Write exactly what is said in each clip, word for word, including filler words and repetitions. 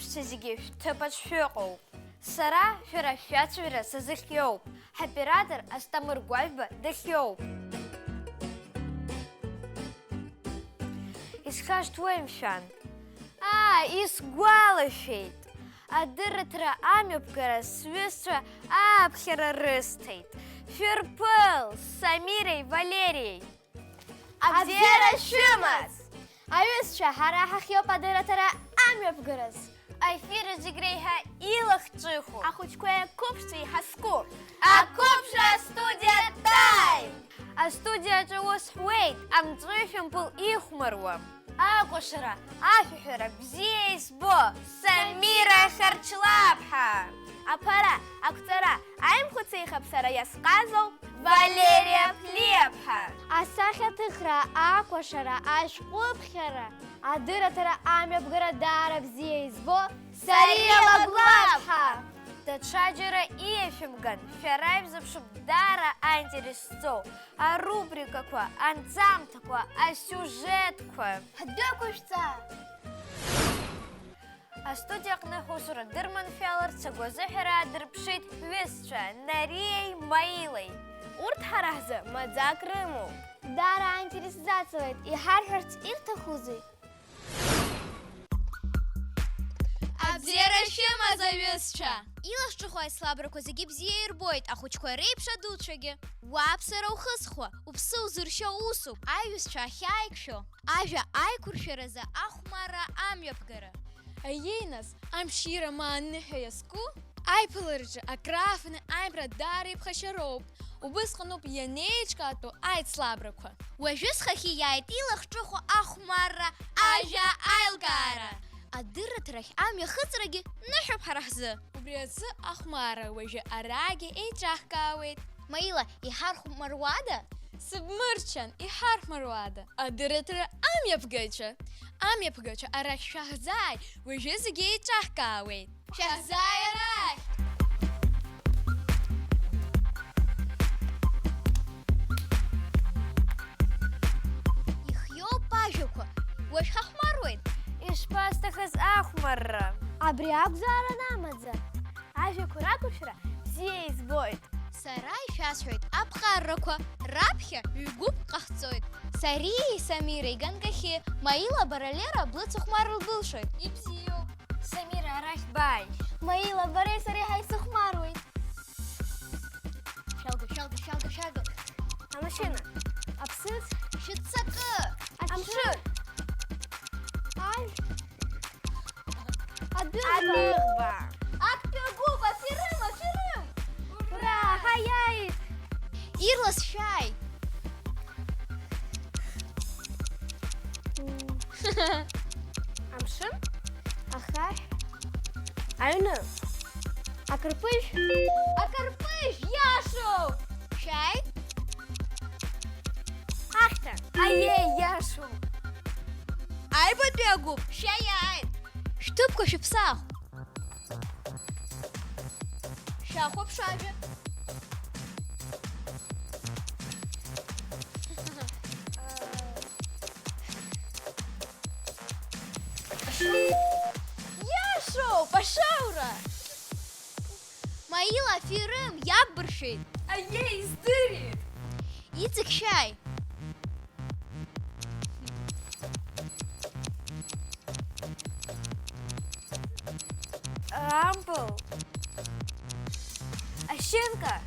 Шәцәа зегьы шәҭыԥаҿ шәыҟоуп. Сара шәара шәацәажәара сазыхиоуп. Ҳоператор Асҭамыр Гәажәба дахьиоуп. Исхашҭуеи, мшәан? Аа, исгәалашәеит! Адырраҭара амҩаԥгара сҩызцәа ааԥхьара рысҭеит. Шәырԥыл, Самиреи Валериеи! Абзиара шәымаз! Аҩызцәа, ҳара ҳахиоуп адырраҭара амҩаԥгараз. Аефир зегь реиҳа илахҿыху. Ахәыҷқәеи ақәыԥшцәеи ҳазку. Ақәыԥшра астудиа Time! Астудиаҿы ус ҳуеит, амҵәышәымпыл ихәмаруа. Акәашара, ашәаҳәара бзиа избо, Самира Харчлаԥҳа! Аԥара, ақәҵара, аимхәыцеи ихаԥсара иазҟазоу Валериа Ԥлиаԥҳа! Асахьаҭыхра, акәашара, ашәҟәыԥхьара, адырраҭара амҩаԥгара даара бзиа избо Сариа Лагәлаԥҳа! Даҽаџьара ииашәымган, шәара ишәзыԥшуп даара аинтерес зҵоу арубрикақәа, анҵамҭақәа, асиужетқәа. Ҳдәықәышәҵа! Астудиа аҟны ҳусура дырманшәаларц агәазыҳәара аадырԥшит ҳҩызцәа Нариеи Маилеи. Урҭ ҳара ҳзы маӡак рымоуп. Даара аинтерес зацлеит, иҳарҳәарц ирҭахузеи? Абзиара шәымаз, аҩызцәа! Илахҿыху аицлабрақәа зегьы бзиа ирбоит, ахәыҷқәа реиԥш адуцәагьы. Уааԥсара ухысхуа, уԥсы узыршьо усуп, аиҩызцәа ахьааиқәшәо. Ажәа аиқәыршәаразы ахәмарра амҩаԥгара. Аиеи нас, амшира ма аныҳәа иазку? Аиԥылараҿы акраафаны аимра даара иԥхашьароуп. Убысҟаноуп ианеиҿкаатәу аицлабрақәа. Уажәы схахьы иааит илахҿыху ахәмарра ажәа аилкаара. Адырраҭарахь амҩахыҵрагьы ныҳәоуп ҳара ҳзы. Убри азы ахәмарра уажәы арагьы еиҿаҳкаауеит. Маила, иҳархәмаруада? Сыбмырччан, иҳархәмаруада? Адырраҭара амҩаԥгаҩцәа! Амҩаԥгаҩцәа, арахь шәаҳзааи, уажәы зегьы еиҿаҳкаауеит. Шәаҳзааи арахь! Ихиоуп ажәақәа, уажә ҳахәмаруеит. Ишԥасҭахыз ахәмарра! Абри акәзаарын амаӡа! Ажәақәа ракәашәара бзиа избоит. Сара ишәасҳәоит, аԥҟаррақәа раԥхьа ҩ-гәыԥк ҟаҳҵоит. Сариеи Самиреи ганкахьы, Маила, бара Лера блыцыхәмар лбылшоит. Ибзиоуп. Самира, арахь бааи. Маила, бареи сареи ҳаицыхәмаруеит. Шәалга, шәалга, шәалга, шәалга. Амашьына. Аԥсыӡ. Шәыццакы. Амшын. Аҩ. Адәыӷба. Адәыӷба. Актәи агәыԥ, аферым, аферым! Ура, ҳаиааит! Ирлас шәааи! Амшын, ахаҳә, аҩны, акарпыжә. Акарпыжә, иашоуп! Шәааи! Ахьҭа, аиеи, иашоуп! Аҩбатәи агәыԥ, шәаиааит! Шәҭыԥқәа шәыԥсахә! Шәахәаԥш ажәа. Иашоуп, ашоура! Маила аферым иаббыршәеит! Аиеи, издырит! Иҵегь шәааи! Ампыл. Ашьынка.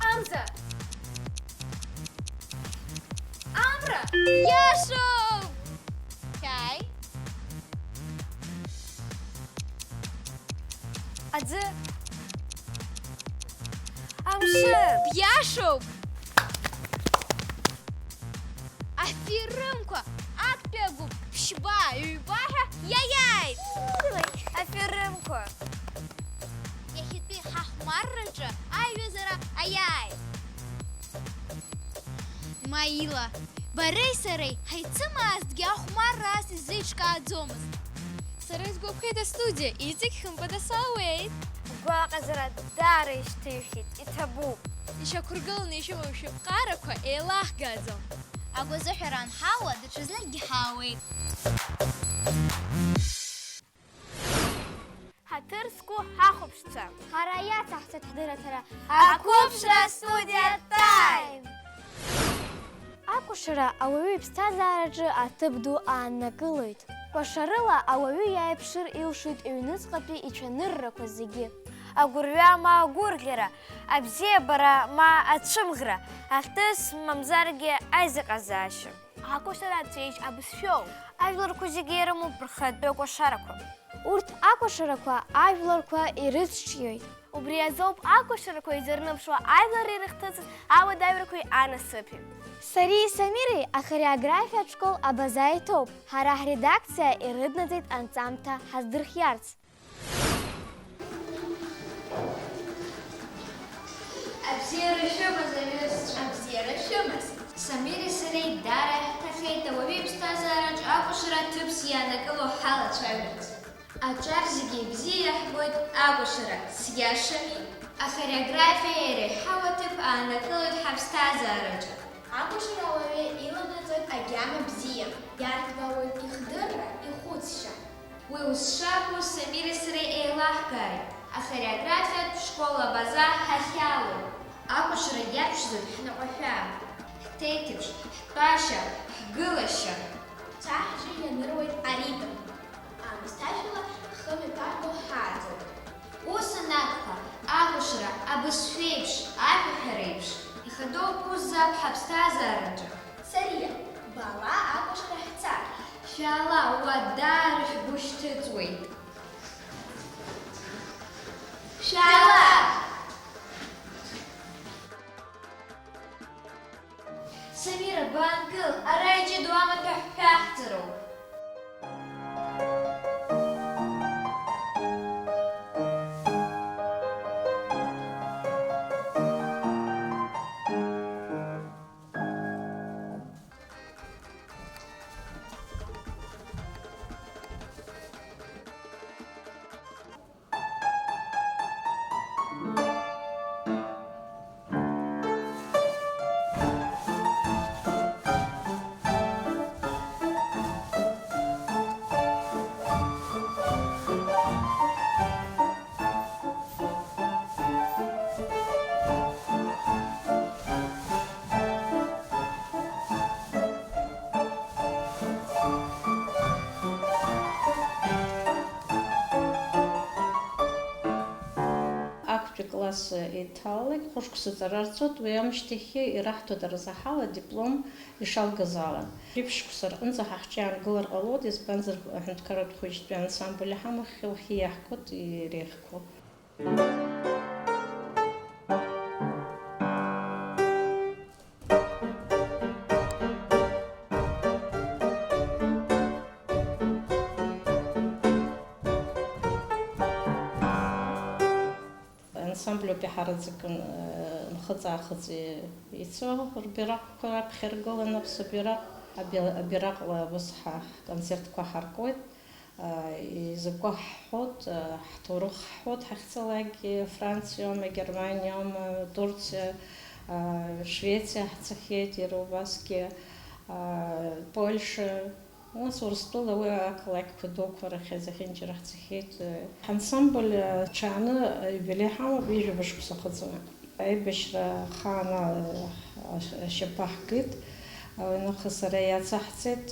Амза. Амра. Иашоуп! Шәааи. Аӡы. Амшын. Биашоуп! Аферымқәа, актәи агәыԥ, ԥшьба, ҩба ҳәа иаиааит! Аферымқәа. Иахьатәи ҳахәмарраҿы аиҩызара аиааит! Маила, бареи сареи ҳаицымаазҭгьы ахәмарра ас изеиҿкааӡомызт. Сара исгәаԥхеит астудиа, иҵегь хымԥада саауеит. Агәаҟазара даара ишьҭыжәхьеит, иҭабуп. Ишьақәыргыланы ишәымоу шәыԥҟарақәа еилаҳгаӡом. Агәазыҳәара анҳауа, даҽазныкгьы ҳаауеит. Ҳаҭыр зқәу ҳахәаԥшцәа. Ҳара иацаҳҵеит ҳдырраҭара. Ақәыԥшра студиа Time. Акәашара ауаҩы иԥсҭазаараҿы аҭыԥ ду ааннакылоит. Кәашарыла ауаҩы иааиԥшыр илшоит иҩныҵҟатәи ицәаныррақәа зегьы. Агәырҩа ма агәырӷьара, абзиабара ма ацәымӷра, ахҭыс мамзаргьы аизыҟазаашьа. Акәашара ацәеижь абызшәоу. Ажәларқәа зегьы ирымоуп рхатәы кәашарақәа. Урҭ акәашарақәа ажәларқәа ирыцҿиоит. Убри азоуп акәашарақәа изырныԥшуа ажәлар ирыхҭысыз ауадаҩрақәеи анасыԥи. Сареи Самиреи ахореографиатә школ Абаза иҭоуп. Ҳара ҳредакциа ирыднаҵеит анҵамҭа ҳаздырхиарц. Абзиара шәымаз, аҩызцәа! Абзиара шәымаз! Самири сареи даара иаҳҭаххеит ауаҩы иԥсҭазаараҿ акәашара ҭыԥс иаанакыло ҳалацәажәарц. Аҿар зегьы ибзиа иаҳбоит акәашара, сиашами? Ахореографиа иреиҳау аҭыԥ аанакылоит ҳаԥсҭазаараҿы. Акәашара ауаҩы иланаҵоит агьама бзиа, иарҭбаауеит ихдырра, ихәыцшьа. Уи ус шакәу Самири сареи еилаҳкааит, ахореографиатә школ Абаза ҳахьалоу. Акәашара иаԥшӡоит ҳныҟәашәа, ҳҭеиҭыԥш, ҳтәашьа, ҳгылашьа. Цәа ҳжьы ианыруеит аритм. Аамсҭашәала ҳхы мҩаԥарго ҳааӡоит. Ус анакәха, акәашара абызшәеиԥш, ашәаҳәареиԥш, ихадоу ԥуззаап ҳаԥсҭазаараҿы. Сариа, баала акәашара ҳцар. Шәаала, уа даара шәгәы шәҭыҵуеит. Шәаала! Самира, баангыл, ара иҷыдоу амаҭәа ҳәаҳҵароуп. Актәи класс иҭалалак хәышықәса ҵара рҵоит, уи амышьҭахьы ираҳҭоит арзаҳал адиплом ишалгаз ала. Жәиԥшь шықәса рҟынӡа ҳа ҳҿы иаангылар ҟалоит, избанзар, аҳәынҭқарратә хәыҷтәи ансамбль иҳамоу хыхь иаҳкуеит иреиӷьқәоу. Ансамбль ауп иҳараӡакын, нхыҵ-аахыҵ ицо, рбираҟқәа раԥхьа иргыланы, аԥсабираҟ, аби-, абираҟла ус ҳа-, ҳконцертқәа ҳаркуеит. Изакәу ҳҳәоит, ҳҭоурых ҳҳәоит, ҳахьцалакгьы Франциоума, Германиоума, Турциа, Швециа ҳцахьеит, иара убасгьы Польша, нас Урыстәыла уи ақалақьқәа дуқәа рахь зехьынџьара ҳцахьеит. Ҳансамбль ҽааны аиубилеи ҳамоуп, ҩажәа шықәса ахыҵуа. Аибашьра ахаан ашьапы ҳкит, уи аныха сара иацаҳҵеит.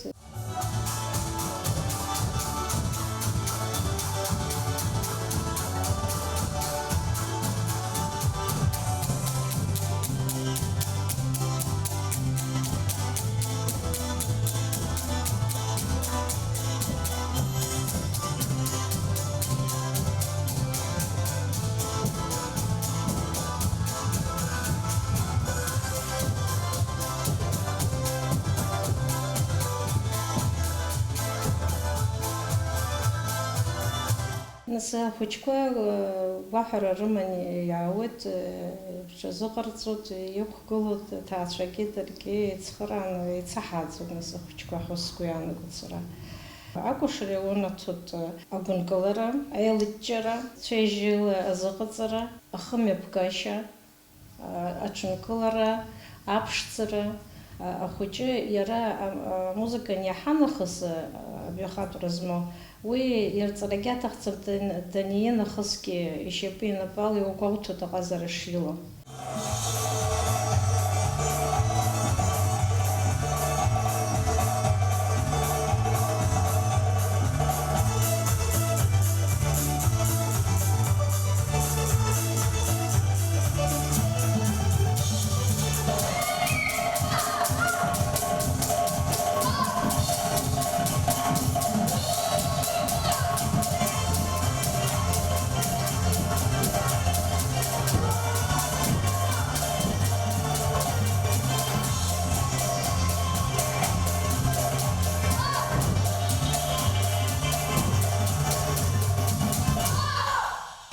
Нас ахәыҷқәа, э, гәаҳәара рыман иаауеит, э, рҽазыҟарҵоит, иқәгылоит аҭаацәагьы даргьы еицхырааны еицаҳааӡоит, нас ахәыҷқәа ҳәа сгәы иаанагоит сара. Акәашара иунаҭоит, э, агәынкылара, аилыҷҷара, цәеижьыла азыҟаҵара, ахымҩаԥгашьа, аҽынкылара, аԥшӡара, Ахәыҷы иара амузыка аниаҳа нахыс, абаҩхатәра змоу, уи ирҵарагьы аҭахӡам, данииа нахысгьы ишьапы инапала иугәалҭоит аҟазара шилоу.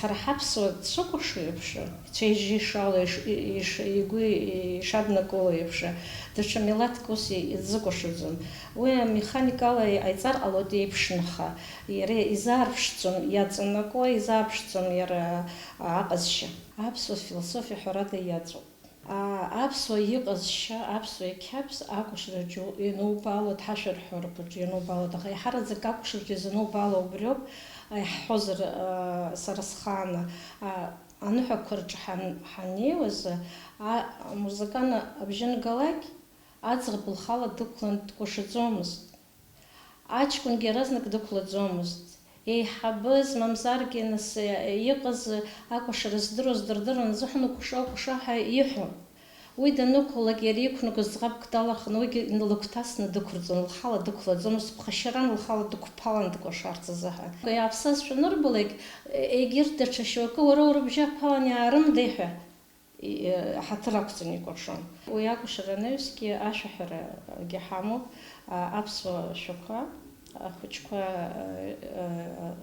Ҳара ҳаԥсуа дшыкәыхшоу еиԥш, цәа-ижьы ишало, иш-, иш-, игәы ишаднакыло еиԥш, даҽа милаҭк ус и-, изыкәашаӡом. Уи амеханикала иҟаиҵар ҟалоит еиԥшынха. Иара изаарԥшӡом, иаҵанакуа изаарԥшӡом иара аҟазшьа. Аԥсуа философиа ҳәарада иаҵоуп. А, аԥсуа иҟазшьа, аԥсуа иқьабз акәашараҿы ианубаалоит, ҳашәарҳәарақәаҿы ианубаалоит, аха еиҳараӡак акәашараҿы изанубаало убриоуп, иаҳҳәозар, а, сара схааны, а, аныҳәақәа рҿы ҳан-, ҳаннеиуаз, а, амузыкан абжьы ангалак, аӡӷаб лхала дықәлан дкәашаӡомызт. Аҷкәынгьы иаразнак дықәлаӡомызт. Еиҳабыз, мамзаргьы, нас, иҟаз акәашара здыруаз дырдырын азыҳәан, укәаша, укәаша ҳәа иҳәон. Уи данықәлалак, иара иқәнагоз ӡӷабк далаханы уигьы инлыгәҭасны дықәырҵон, лхала дықәлаӡомызт, ԥхашьаран лхала дықәԥалан дкәашарц азыҳәан. Иааԥсазшәа анырбалак, егьырҭ даҽа шьоукы уара урыбжьаԥалан иаарымдеи ҳәа. И-, ҳаҭыр ақәҵаны икәашон. Уи акәашара анаҩсгьы ашәаҳәарагьы ҳамоуп, а, аԥсуа шәақәа, ахәыҷқәа, а, а,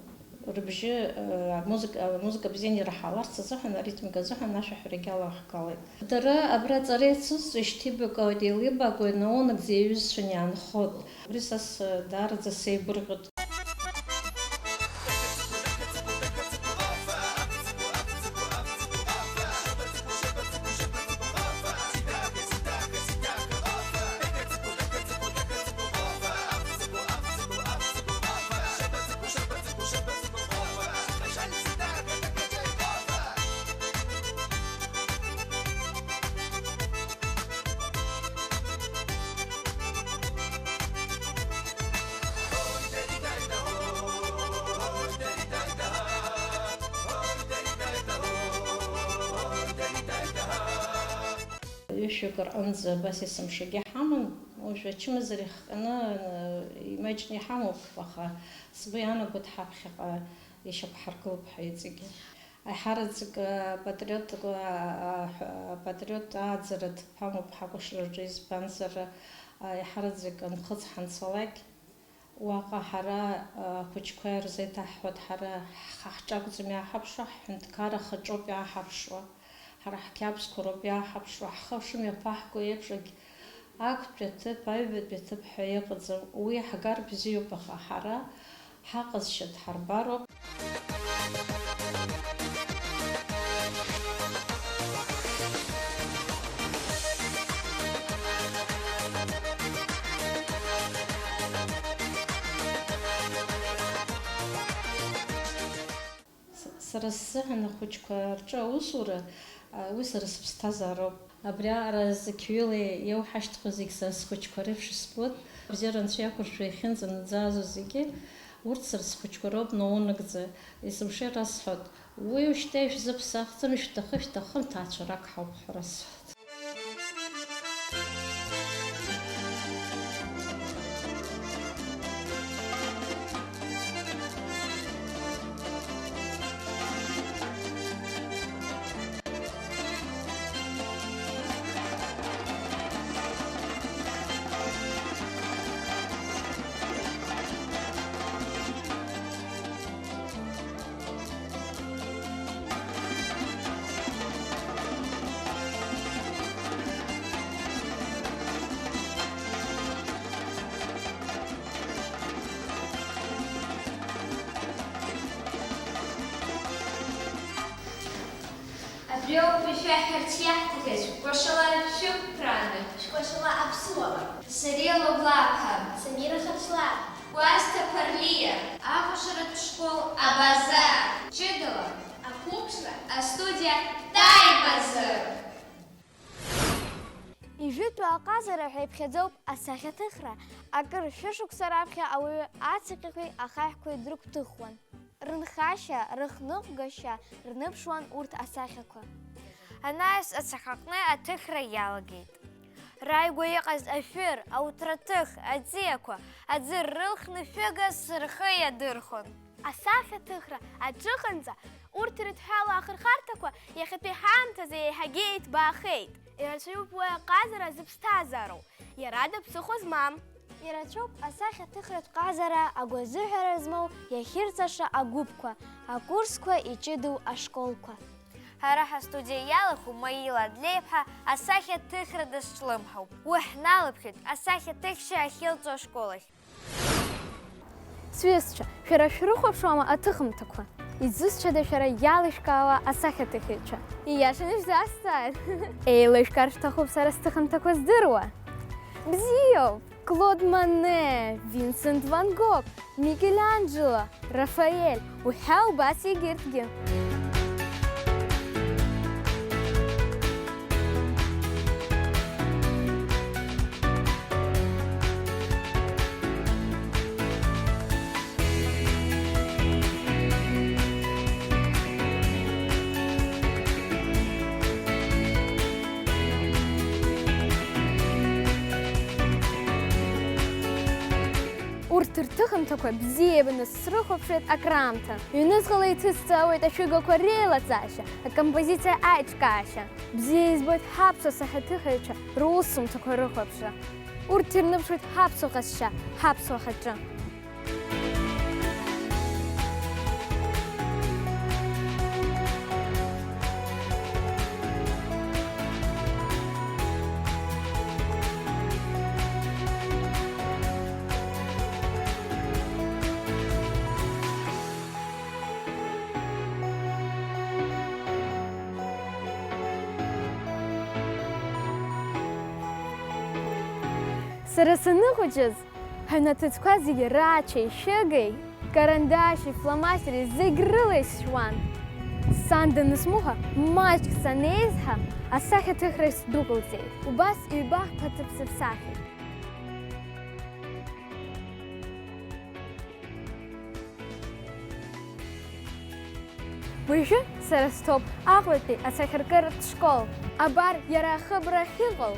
рыбжьы, а, амузыка, амузыка бзианы ираҳаларц азыҳәан, аритмика азыҳәан ашәаҳәарагьы алаҳгалеит. Дара абра аҵара иацызҵо ишьҭеибакаауеит, еилибакаауеит, наунагӡа иаҩызцәаны иаанхоит. Убри са с-, даараӡа сеигәырӷьоит. Ҩышәҩык рҟынӡа абас есымшагьы ҳаман, уажәы ачымазара ихҟьаны, э, имаҷны иҳамоуп, аха сгәы иаанагоит ҳаԥхьаҟа ишьақәҳаргылап ҳәа иҵегьы. Аиҳараӡак апатриот, а, а, апатриот ааӡара ҭыԥ амоуп ҳакәашараҿы, избанзар, а, аиҳараӡак анхыҵ ҳанцалак, уаҟа ҳара, а, ахәыҷқәа ирзеиҭаҳҳәоит, ҳара ҳхы-ҳҿы акәӡам иааҳарԥшуа, ҳҳәынҭқар ахаҿоуп иааҳарԥшуа, ҳара ҳқьабзқәа роуп иааҳарԥшуа, ҳхы шымҩаԥаҳго еиԥш, егь-, актәи аҭыԥ, аҩбатәи аҭыԥ ҳәа иҟаӡам, уи ҳгар бзиоуп, аха ҳара ҳаҟазшьа дҳарбароуп. С-, сара сзыҳәан ахәыҷқәа рҿы аусура, а, уи сара сыԥсҭазаароуп. Абри аҟара зқьҩыла иауҳашьҭхьоу зегь сара схәыҷқәа реиԥш исбоит. Абзиара Анцәа иақәыршәа иахьынӡанаӡааӡо зегьы, урҭ сара схәыҷқәа роуп наунагӡа. Есымша ирасҳәоит, уи уажәшьҭа ишәзыԥсахӡам, ишәҭахы шәҭахым, ҭаацәарак ҳауп ҳәа расҳәоит. Иоуп ишәаҳҳәарц иаҳҭахыз, кәашала шәықәԥрааны. Шәкәашала аԥсуала. Сариа Ловлаԥа. Самира Хаԥслар. Кәасҭа Ԥарлиа. Акәашаратә школ Абазар. Ҷыдала. Ақәыԥшра. Астудиа Таимазы. Ижәытәу аҟазара ҳәа иԥхьаӡоуп асахьаҭыхра. Акыр шәышықәса раԥхьа ауаҩы ацаҟьақәеи ахаҳәқәеи дрыгәҭыхуан. Рынхашьа, рыхныҟәгашьа рныԥшуан урҭ асахьақәа. Анаҩс ацәаҳәаҟны аҭыхра иалагеит. Рааигәа иҟаз ашәыр, ауҭраҭых, аӡиақәа аӡы рылхны шәыгас рхы иадырхәон. Асахьаҭыхра аҿыханӡа урҭ ирыдҳәалоу ахырхарҭақәа иахьатәи ҳаамҭазы еиҳагьы еиҭбаахеит. Ирацәаҩуп уи аҟазара зыԥсҭазаароу, иара ада ԥсыхәа змам. Ирацәоуп асахьаҭыхратә ҟазара агәазыҳәара змоу иахьырҵаша агәыԥқәа, акурсқәа иҷыдоу ашколқәа. Ҳара ҳастудиа иалахәу Маила Адлеиԥҳа асахьаҭыхра дазҿлымҳауп. Уи ҳналаԥхьеит асахьаҭыхшьа ахьылҵуа ашкол ахь. Сҩызцәа, шәара шәрыхәаԥшуама аҭыхымҭақәа? Изусҭцәада шәара иалышәкаауа асахьаҭыхыҩцәа? Ииашаны шәзасҵааит! Еилышәкаар шәҭахуп сара сҭыхымҭақәа здыруа. Бзиоуп! Клод Мане, Винсент ван Гог, Микеланџело, Рафаель, уҳәа убас егьырҭгьы. Урҭ рҭыхымҭақәа бзиа еибаны срыхәаԥшуеит акраамҭа. Ҩнызқьала иҭысҵаауеит ашәыгақәа реилаҵаашьа, акомпозициа аиҿкаашьа. Бзиа избоит ҳаԥсуа сахьаҭыхыҩцәа русумҭақәа рыхәаԥшра. Урҭ ирныԥшуеит ҳаԥсуа ҟазшьа, ҳаԥсуа хаҿы. Сара саныхәыҷыз, ҳаҩнаҭыӡқәа зегьы раачеи шәыгеи, карандаши фломастери зегь рыла исшьуан. Сан данысмуҳәа, маҷк санеизҳа, асахьаҭыхрахь сдәықәылҵеит. Убас ҩба-хԥа ҭыԥ сыԥсахит. Уажәы сара стәоуп Аҟәатәи асахьаркыратә школ. Абар иара ахыбра ахьыҟоу.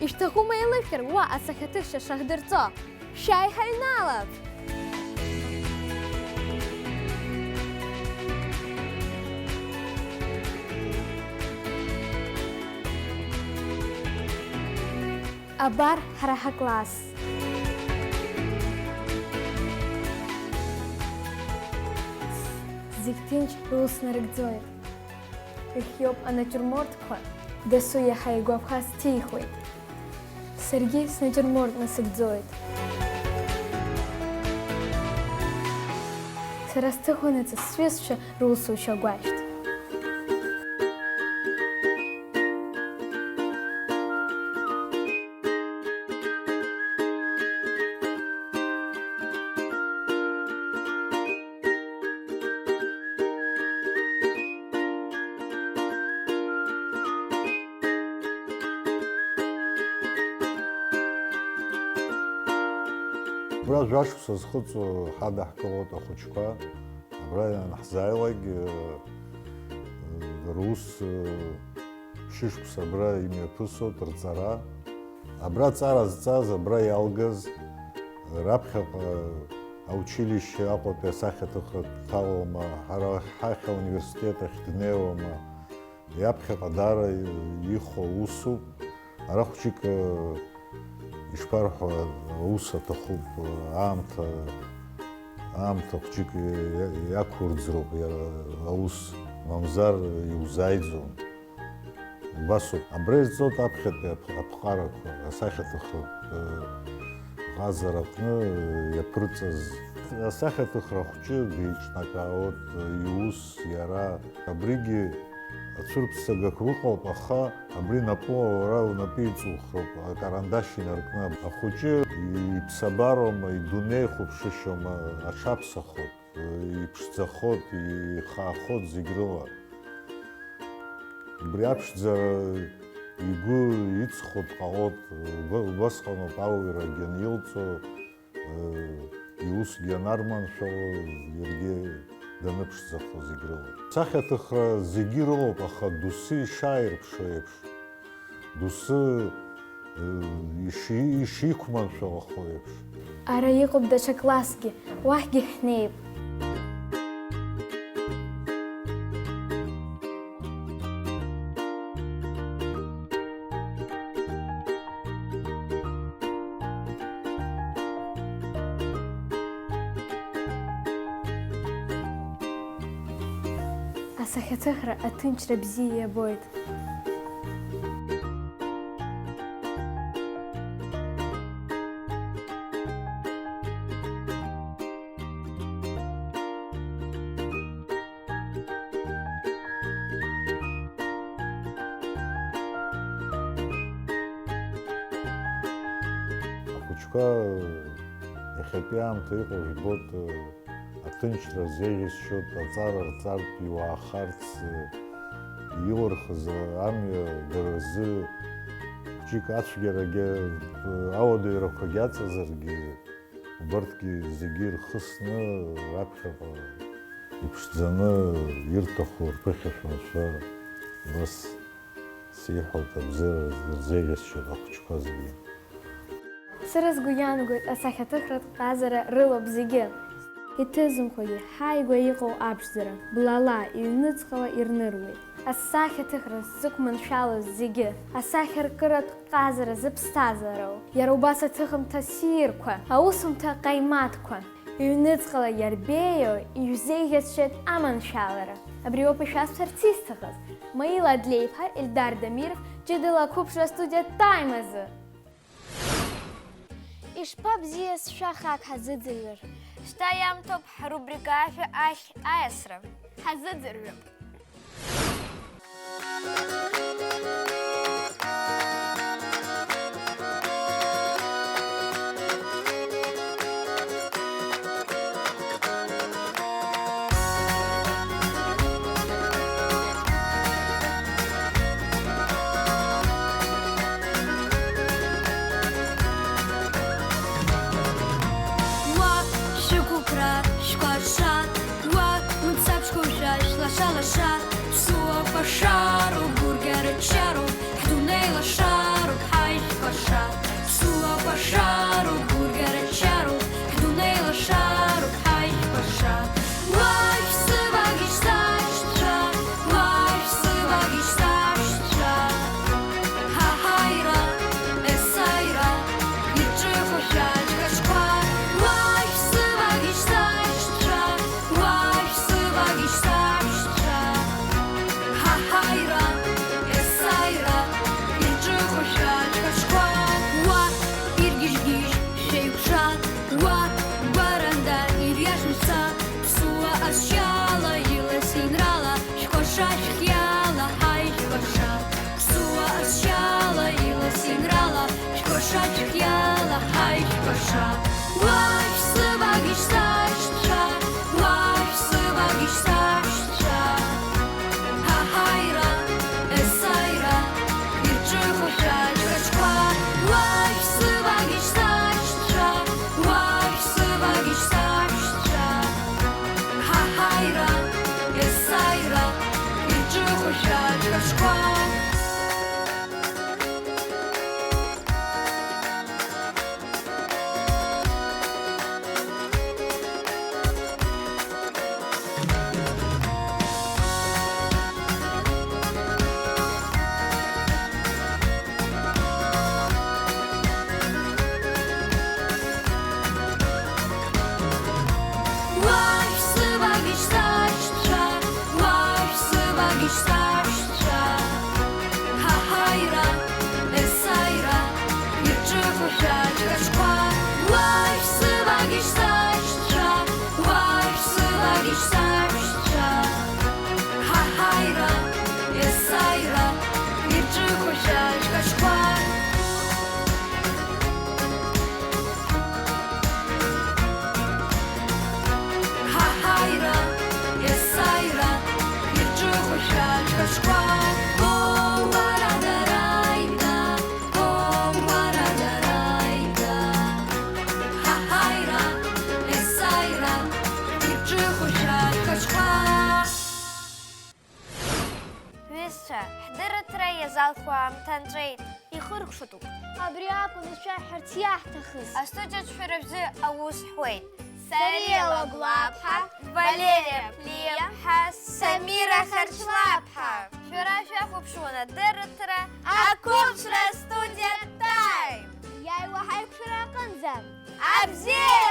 Ишәҭахума еилышәкыр уа асахьаҭыхшьа шахдырҵо? Шәааи ҳаҩналап! Абар ҳара ҳакласс. Зегь ҭынч рус нарыгӡоит. Ихиоуп анатиурмортқәа, дасу иаҳа игәаԥха сҭихуеит. Саргьы снатиурморт насыгӡоит. Сара сҭыхуанаҵы сҩызцәа русушьа гәашәҭ. Абра жәашықәса зхыҵуа ҳадаҳкылоит ахәыҷқәа. Абра ианаҳзааилак, э, э, рус, э, шьышықәса абра имҩаԥысуеит рҵара. Абра аҵара зҵаз, абра иалгаз, раԥхьаҟа аучилишьче Аҟәатәи асахьаҭыхратә ҭалоума, ҳара ҳахь ауниверситет ахь днеиуама, иаԥхьаҟа даара ихәа усуп. Ара хәҷык, ишԥарҳәо, аус аҭахуп, аамҭа, аамҭа хәҷык иа-, иақәурӡроуп иара аус, мамзар иузааиӡом. Убасоуп. Абра ирҵоит аԥхьатәи аԥ-, аԥҟарақәа, асахьаҭыхратә, э, Ҟазараҟны иаԥырҵаз асахьаҭыхра хәҷы деиҿнакаауеит иус иара. Абригьы ацәырҵысгақәа ыҟоуп, аха абри напы уара унапы иҵухроуп, акарандашь инаркны. Ахәыҷы иԥсабароума, идунеихәаԥшышьоума, аҽаԥсахоит, иԥшӡахоит, ихаахоит зегь рыла. Убри аԥшӡара игәы иҵхо дҟалоит, убасҟаноуп ауаҩрагьы анилҵо, иусгьы анарманшәало, иаргьы даныԥшӡахо зегь рыла. Сахьаҭыхра зегьы ирылоуп, аха доусы ишааирԥшуа еиԥш, доусы, э, иши-, ишиқәманшәалахо еиԥш. Ара иҟоуп даҽа классгьы, уахьгьы ҳнеип. Асахьаҭыхра аҭынчра бзиа иабоит. Ахәыҷқәа иахьатәи аамҭа иҟоу жәбоит, аҭынчра зеиӷьасшьоит, аҵара рҵартә иуаахарц, илырхыз амҩа дара рзы хәыҷык ацәгьарагьы, ауадаҩрақәагьы аҵазаргьы, убарҭгьы зегьы ирхысны раԥхьаҟа иԥшӡаны ирҭаху рԥыхьашәа анцәа, нас сиҳәоит, абзиара рзеиӷьасшьоит ахәыҷқәа зегьы. Сара сгәы иаанагоит асахьаҭыхратә ҟазара рылоуп зегьы. Иҭызымхуагьы ҳааигәа иҟоу аԥшӡара, блала, иҩныҵҟала ирныруеит. Асахьаҭыхра ззықәманшәалоз зегьы, асахьаркыратә ҟазара зыԥсҭазаароу, иара убас аҭыхымҭа ссирқәа, аусумҭа ҟаимаҭқәа, иҩныҵҟала иарбеиоу ижәзеиӷьасшьеит аманшәалара. Абри ауп ишәасҳәарц исҭахыз. Маила Адлеиԥҳа, Ельдар Дамиров, џьадыла ақәыԥшра астудиа Time азы. Ишԥабзиаз шәа хак ҳазыӡырҩыр! Шьҭа иамҭоуп ҳрубрика Ажәа ахь аиасра. Ҳазыӡырҩып! Уа, шәықәԥра, шәкәаша, уа, мцаԥшьқәа шәа, шәлаша-лаша, ԥсуа кәашароуп, гәырӷьара ччароуп, ҳдунеи лашароуп, ҳаи шәкәаша, ԥсуа кәашароуп, гәырӷьара ччароуп, ҳдунеи лашароуп, ҳаи шәкәаша. Уа, шәзыбагь шәсашьцәа, уа, шәзыбагь шәсашьцәа. Ҳа ҳаира, есаира, ирҿыхо шәаџьҳәашьқәа, уа шәзыбагь шәсашьцәа, уа шәзыбагь шәсашьцәа. Ҳа ҳаира, есаира, ирҿыхо шәаџьҳәашьқәа, уа иргьежьгьы Хәаамҭа нҵәеит. Ихыркәшатәуп. Абри акәын ишәаҳҳәарц иаҳҭахыз. Астудиаҿ шәара шәзы аус ҳуеит. Сариа Лагәлаԥҳа, Валериа Плиаԥҳа, Самира Харчлаԥҳа. Шәара шәахәаԥшуан адырраҭара Ақәыԥшра студиа Time. Иааиуа ҳаиқәшәара аҟынӡа. Абзиа!